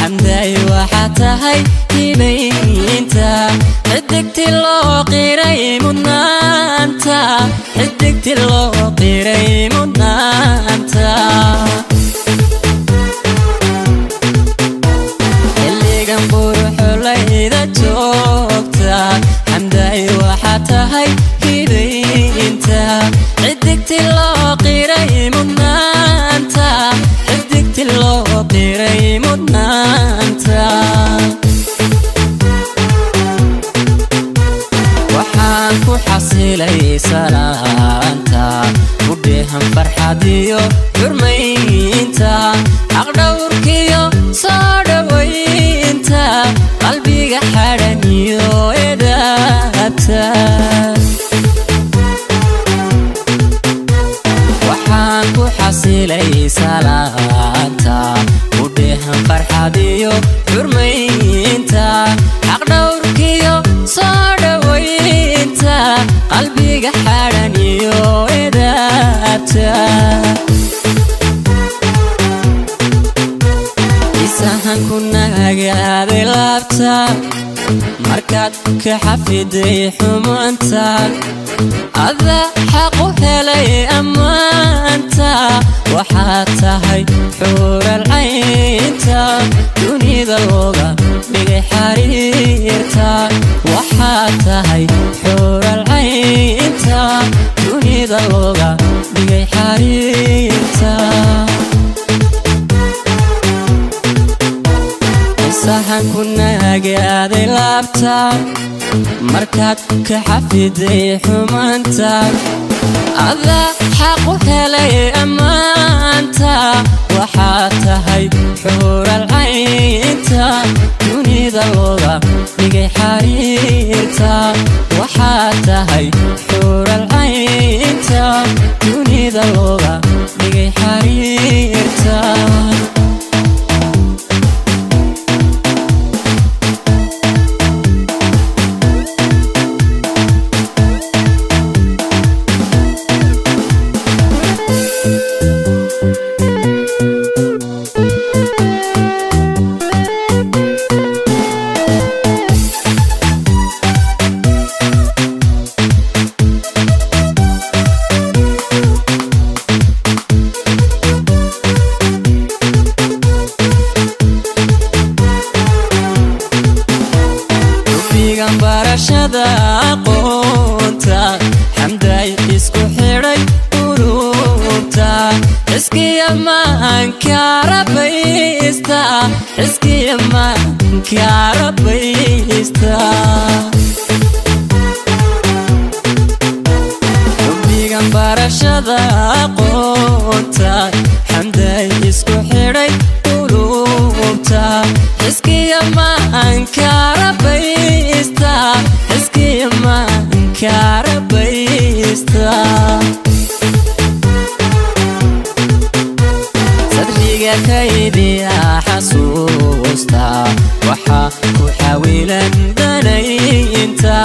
Xamday waxaa tahay hibaynta, xidigti loo qiray mudnaanta, xidigti loo qiray mudnaanta. Xilligan quruxolayda joogta, Xamday waxaa tahay hibaynta, xidigti loo qiray mudnaanta, xidigti loo qiray mudnaanta. Waxaan ku xasilay salaanta, ku dheehan farxad iyo xurmaynta, xaqdhowrkiyo soo dhowaynta, qalbiga xadhan iyo edaabta. Waxaan ku xasilay salaanta, ku dheehan farxad iyo xurmaynta, xaqdhowrkiyo soo dhowaynta, qalbiga xadhan iyo edaabta. Isahan ku nagaaday laabta, markaad ka xafiday xumaanta, ada xaq u helay ammaanta. Waxaad tahay xuural caynta, dunida looga dhigay xariirta. Waxaad tahay xuural caynta, dunida looga dhigay xariirta. Sahan ku nagaaday laabta, markaad ka xafiday xumaanta, ada xaq u helay ammaanta. Waxaad tahay xuural caynta, dunida looga dhigay xariirta. Waxaad tahay xuural caynta, dunida looga dhigay xariirta. Rubigan barashada aqoonta, Xamday isku xidhay ururta, xiskiya maanka rabaysta, xiskiya maanka rabaysta. Rubigan barashada aqoonta, Xamday isku xidhay ururta, xiskiya maanka rabaysta, xiskiya maanka rabaysta. Sadriga kaydiya xasuusta, waxaa ku xawilan danaynta,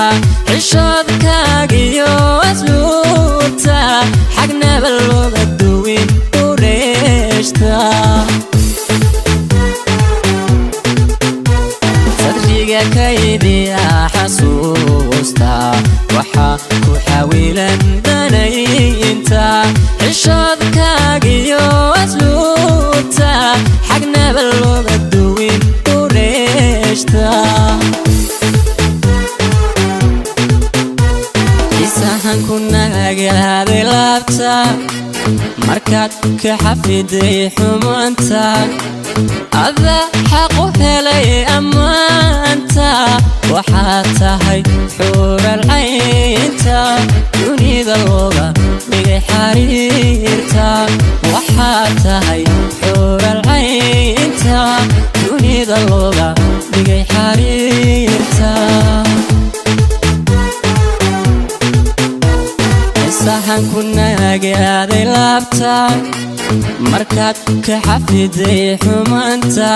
xishoodkaagiyo asluubta, xagnaba looga duwin ureeshta. Sadriga kaydiya xasuusta, waxaa ku xawilan danaynta, xishoodkaagiyo asluubta, xagnaba looga duwin ureeshta. Isahan ku nagaaday laabta, markaad ka xafiday xumaanta, ada xaq u helay ammaanta. Waxaad tahay xuural caynta, dunida looga dhigay xariirta. Waxaad tahay xuural caynta, dunida looga dhigay xariirta. Sahan ku nagaaday laabta, markaad ka xafiday xumaanta,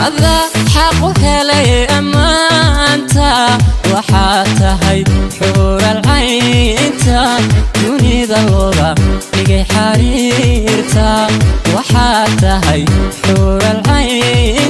ada xaq u helay ammaanta. Waxaad tahay xuural caynta, dunida looga dhigay xariirta. Waxaad tahay xuural caynta.